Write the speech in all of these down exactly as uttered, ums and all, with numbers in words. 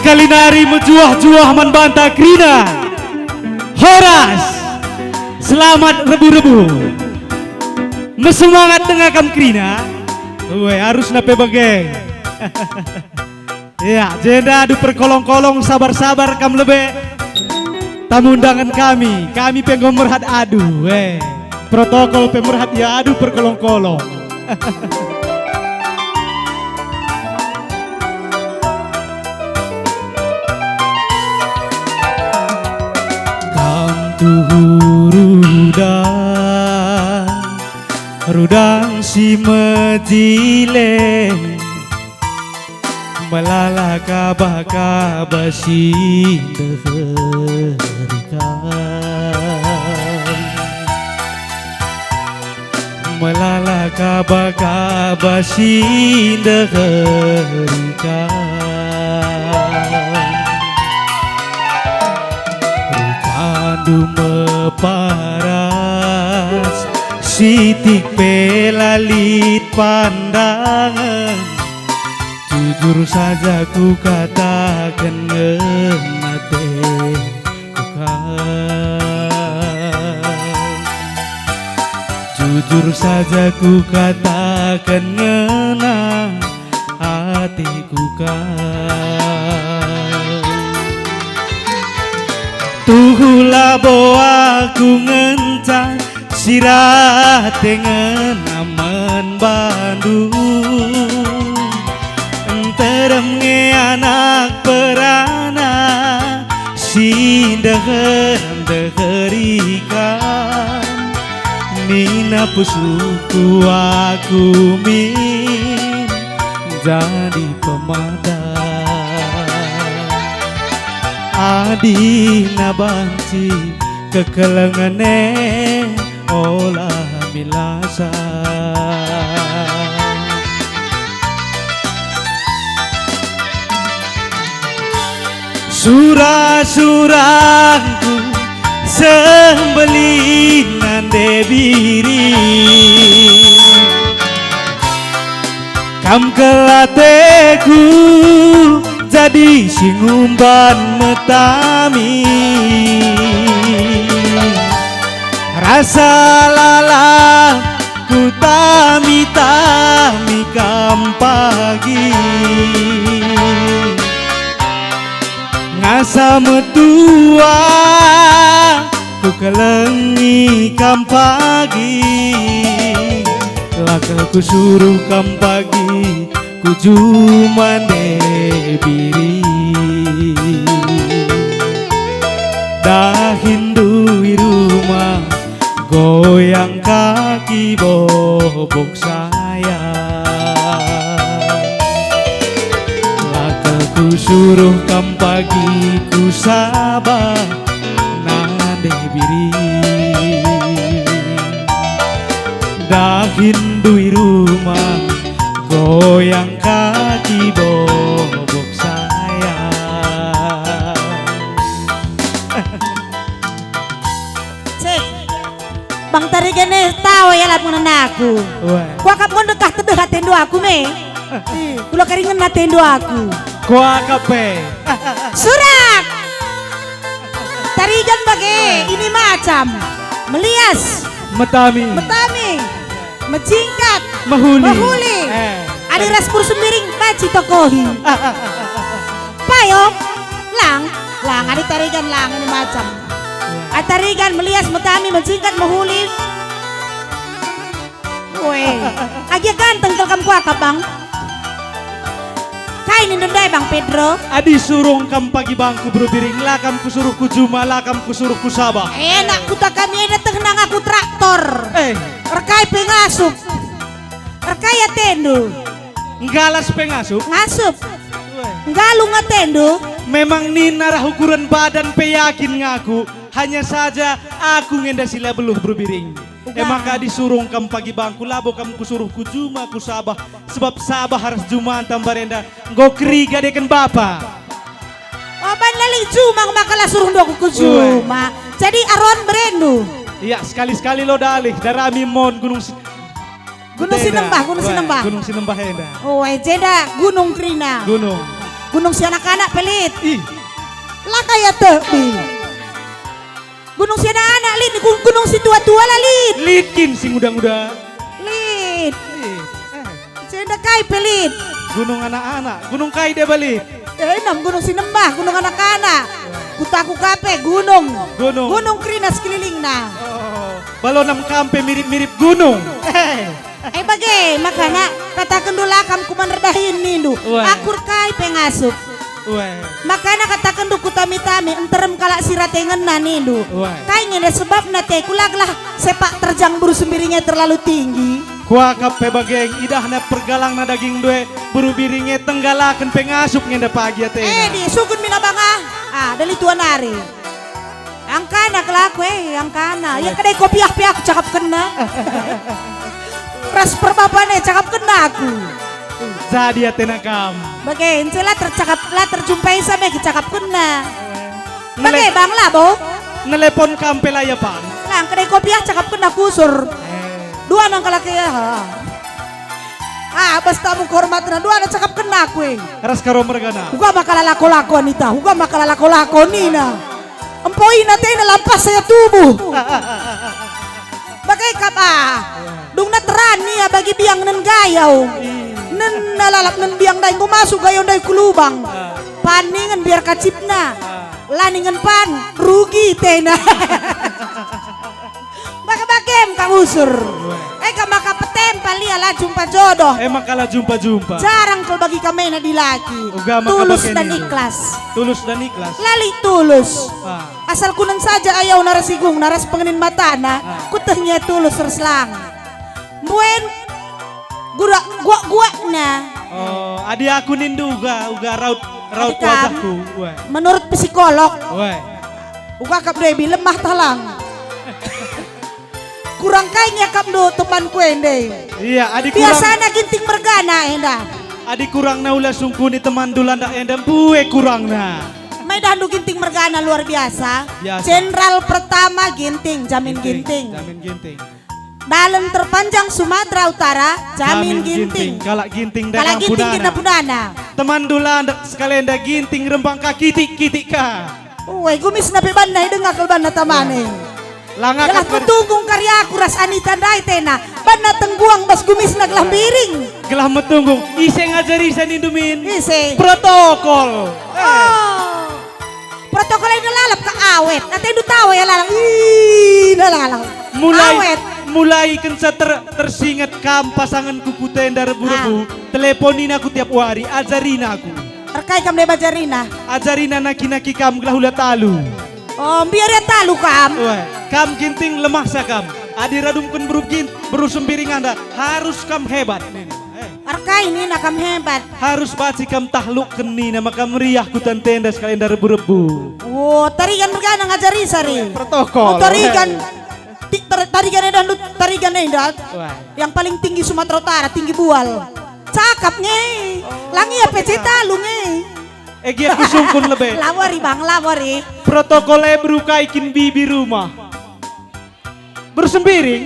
Kali nari mejuah-juah man banta kerina. Horas. Selamat rebu-rebu. Mesemangat denga kam kerina. Ue, arusna pe bage. Ya, jenda adu perkolong-kolong, sabar-sabar kam lebe. Tamu undangen kami, kami pe enggo merhat adu, eh. Protokol pe merhat ia adu perkolong-kolong. Kam tuhu rudang, rudang si mejile. Melala kaba-kaba si ndeheri kam. Melala kaba-kaba si ndeheri kam. Rupandu meparas, sitik pe la lit pandangen. Jujur saja kukataken ngena ateku kam. Jujur saja kukataken ngena ateku kam. Tuhu labo aku ngenca sirate ngena man bandu. Nterem nge anak perana si ndeher-ndeheri kam. Nina pusuhku aku min jadi pemata. Adina banci kekelengen e ola milasa. Sura-surangku sembelin nande biri. Kam kel ateku jadi si ngumban metami. Rasa lalap kutami-tami kam pagi. Ngasa metua kukelengi kam pagi. La kel kusuruh kam pagi ku juma nande biri. Dahin ndui rumah goyang kaki bobok saya. La kel kusuruh kam pagi ku Sabah nande biri. Dahin ndui rumah goyang kaki bobok saya. Cek. Bang Tarigan e tau ialap ngena aku. Wah. Kuakap ngo ndekah tedeh atendu aku me. Ih, kula keringan atendu aku. Kuakap pe. Surak. Tarigan bage, ini macam. Melias. Metami. Metami. Mejingkat. Mehuli. Mehuli. Eh. Adi ras pur sembiring, banci tokohi. Payung. Lang. Lang, adi Tarigan lang, ini macam. Ai Tarigan, Melias, Metami, Mejingkat, Mehuli. Weh, agia ganteng kal kam kuakap, Bang. Kai nindu ndai, Bang Pedro? Adi surung kam pagi bangku Bro Biring, la kam kusuruh ku juma, la kam kusuruh ku Sabah. Enak kuta kami enda teh nang aku traktor. Eh. Erkai pe ngasup. Erkai atendu. Nggalas pe ngasup. Ngasup. Weh. Nggalung atendu. Memang nina rah ukuren badan pe yakin ngaku. Hanya saja aku nge enda si la beluh Bro Biring. Uga. E maka adi surung kam pagi bangku, labo kam kusuruh ku juma ku Sabah, sebab Sabah ras jumanta mbarenda enggo keriga deken bapa. Oh, ban la lit juma maka la suruh aku ku juma. Ue. Jadi aron berendu. Iya, sekali-sekali lo dalih, darami mon Gunung Si-, Gunung Sinembah, Gunung Sinembah. Gunung Sinembah enda. Oh, e jenda gunung kerina. Gunung. Gunung si anak-anak pe lit. Ih. La kai atehmi. Gunung si anak-anak lit, gun-, gunung si tua-tua la lit. Lit kin si nguda-nguda. Lit. Lit. Eh. Si enda kai pe lit. Gunung anak-anak, gunung kai deba lit. Eh, inam gunung si nembah, gunung anak-anak. Kutaku ka pe gunung. Gunung. Gunung kerina sekelilingna. Oh, balo nam kam pe mirip-mirip gunung. Eh. Eh, bage, makana katakenndu la kam kuman erdahin nindu. Wah. Aku rkai pe ngasup. Wah. Makana katakenndu kutami-tami, nterem kalak si rate ngena nindu. Wah. Kai nge nde sebabna te, kula gelah sepak terjang beru Sembiring e terlalu tinggi. Kuakap pe bage, idahna pergalangna dagingndu e, beru Biring e tenggalaken pe ngasup nge nde pagi atena. Eh, di sukun mina banga. Ah, dali tua nari. Angkana kelaku, eh, angkana. Ia kedai kopiah pe aku cakapkenna. Ras perbapan e cakapkenna aku. Jadi atena kam. Bage, ence la tercakap, la terjumpai sampe cakapkenna. Bage, Nele-, bang, labo. Nelepon kam pe la ia pan. Lang kedai kopiah cakapkenna kusur. Eh. Dua nang kalak ia, ha. Ah, bas tamu kehormatna, dua nang cakapkenna aku, eh. Ras karo mergana. Uga maka la lako-lako nita, uga maka la lako-lako nina. Empo ina tena lampas saya tubuh. Bage kap ah. Dungna teran ia bagi biang nen gayau. Nen lalap nen biang ndai enggo masuk gayau ndai ku lubang. Pan ningen biar kacipna. La ningen pan rugi tena. Bage-bagem kang usur. Eka maka petempal ia la jumpa jodoh. E maka la jumpa-jumpa. Jarang kal bagi kam ena dilaki. Uga maka tulus dan ikhlas. Tulus dan ikhlas. Lali tulus. Ah. Asal kunen saja ayauna ras igungna ras pengenin matana, ah, kuteh nge tulus ras lang. Mbuen gura-, guak-guakna. Oh, adi aku nindu uga, uga raut, raut adi kam wajahku. Weh. Menurut psikolog. Weh. Uga kap Debi lemah talang. Kurang kai ngiakapndu temanku ende? Iya, adi kurang. Biasana Ginting mergana enda. Adi kurangna ula sungkuni temanndu landak enda, mbue kurangna. Maidahndu Ginting mergana luar biasa. Biasa. Jenderal pertama Ginting, Jamin Ginting, Ginting. Jamin Ginting. Dalen terpanjang Sumatera Utara, Jamin Ginting. Jamin Ginting. Kalak Ginting. Kalak Ginting dagang punana. Temanndu landak sekalenda Ginting rembang ka kitik-kitik ka. Uwe, gumisna pe banna idenga kal banna tamane. Langakat. Gelah kutunggung kari aku ras Anita ndai tena. Banna tengguang bas gumisna gelah mbiring. Gelah metunggung. Ise ngajarisa nindu min? Ise? Protokol. Eh. Oh. Protokol enda lalap ka awet. Atendu tawa ia lalap. Ih, lalap. Mulai, awet. Mulai kenca ter-, tersinget kam pasanganku ku tenda rebu-rebu. Ah. Teleponina aku tiap wari, ajarina aku. Erkai kam deba ajarina? Ajarina naki-naki kam gelah ula talu. Oh, mbiar ia talu kam. Weh, kam Ginting lemahsa kam. Adi radumken beru Gin-, beru Sembiring enda, harus kam hebat. Eh. Erkai nina kam hebat. Harus banci kam tahlukken nina maka meriah ku tenda sekalenda rebu-rebu. Oh, Tarigan mergana ngajari sari. Protokol. Oh, Tarigan. Ti-, tar-, Tarigan enda, Tarigan enda. Wah. Yang paling tinggi Sumatera Utara, tinggi bual. Cakap nge. Oh, langi apa cita lu nge. Eh, gia kusungkun lebe. Lawari, Bang, lawari. Protokol e beru kai kin bibi rumah. Beru Sembiring.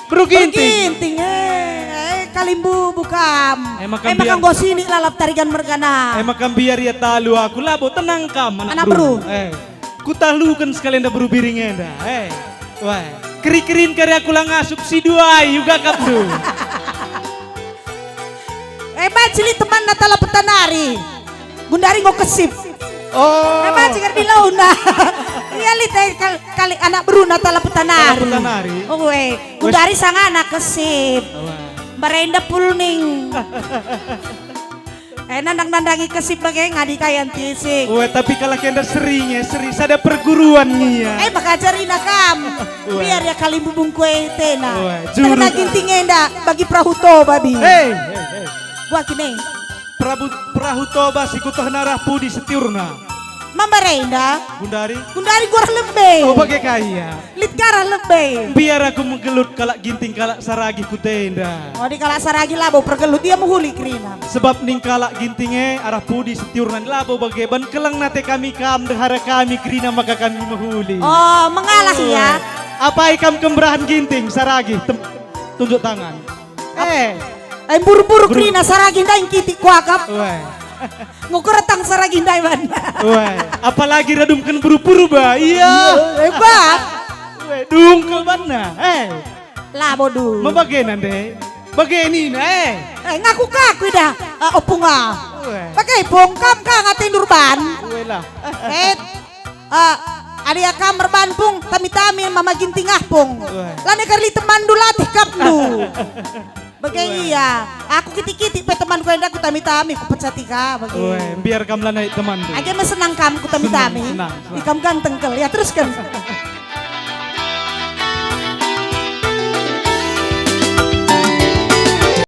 Beru Ginting. Beru Ginting, eh, eh, kalimbubu kam. Emang kam biar enggo sinik lalap Tarigan mergana. Emang kam biar ia talu aku labo tenang kam, anak beru. Anak beru. Eh. Kutahluken sekalenda beru Biring enda. Eh, weh. Keri-kerin kari aku la ngasup si duai uga kapndu. Eh, banci lit temanna Talapeta nari. Gundari enggo kesip. Oh. Eh, banci kari di launa. Ia lit, eh, kal-, kali anak beruna Talapeta nari. Talapeta nari. Oh, eh. Wes. Gundari sangana kesip. Wah. Barenda pulning. Eh, nandang-nandangi kesip bage ngadi kayan tisik. Weh, tapi kalak enda seri nge, seri sada perguruan nge ia. Eh, maka ajarina kam. Weh. Biar ia kalimbubung kue tena. Weh, juru. Terna Ginting enda bagi perahu Toba, bi. Hei, hei, hei. Buah kine. Perahu, perahu Toba si kutehna arah pudi setiurna. Mambarenda. Gundari. Gundari gua arah lebe. Oh, bage kai ia. Lit ka arah lebe. Biar aku menggelut kalak Ginting, kalak Saragih ku tenda. Oh, di kalak Saragih labo pergelut, ia mehuli kerina. Sebab ning kalak Ginting e arah pudi setiurna labo bage ban keleng nate kami kam, ndehara kami kerina maka kami mehuli. Oh, mengalah ia. Apai kam kemberahen Ginting, Saragih, tem-, tunjuk tangan. Eh. Ai mburu-mburu kerina Saragih ndai ngkitik kuakap. Weh. Ngukur tang saragi ndai banna. Weh, apalagi radumken puru-puru ba. Iya. Eh, ba. Weh, dungkel banna. Eh. Labo du. Mabage nande. Bage nina, eh. Eh, ngaku ka aku idah, eh, opung ah. Weh. Bage pung kam ka ngati ndurban. Weh lah. Eh, eh, adia kam merban pung, tami-tami mama ginting ah pung. Weh. Lani kerli temanndu latih kapndu. Bage iya, aku kitik-kitik pe temanku enda ku tami-tami, ku pecati ka, bage. Weh, biar kam lanai temandu. Age me senang kam ku tami-tami. Senang, senang, senang. Ikam ganteng kal, ya teruskan.